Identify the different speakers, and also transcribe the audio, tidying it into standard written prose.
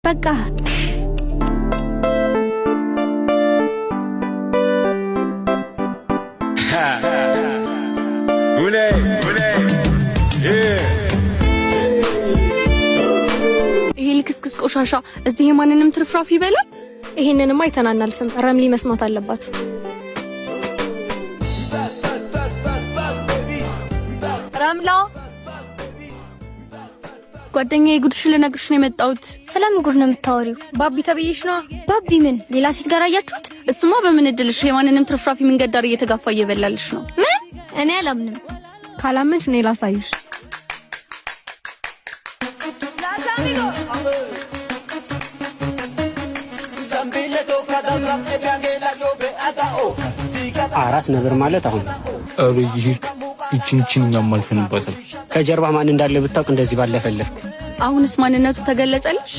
Speaker 1: በቃ።
Speaker 2: ይሄ ልክስክስ ቆሻሻ እዚህ የማንንም ትርፍራፊ ይበላል።
Speaker 3: ይሄንንማ አይተን አናልፍም። ረምሊ መስማት አለባት።
Speaker 2: ረምላ ጓደኛዬ፣ ጉድሽን ልነግርሽ ነው የመጣሁት።
Speaker 1: ስለምን ጉድ ነው የምታወሪው?
Speaker 3: ባቢ ተብዬሽ ነዋ።
Speaker 1: ባቢ ምን ሌላ ሴት ጋር አያችሁት?
Speaker 2: እሱማ በምን እድልሽ የማንንም ትርፍራፊ መንገድ ዳር እየተጋፋ እየበላልሽ ነው።
Speaker 1: ምን? እኔ አላምንም።
Speaker 3: ካላመንሽ እኔ ላሳይሽ።
Speaker 4: አራስ ነብር ማለት አሁን
Speaker 5: ኧረ እየሄድክ ይችን ይችን እኛም አልፈንባታል።
Speaker 4: ከጀርባ ማን እንዳለ ብታውቅ እንደዚህ ባለፈለፍክ።
Speaker 2: አሁንስ ማንነቱ ተገለጸልሽ?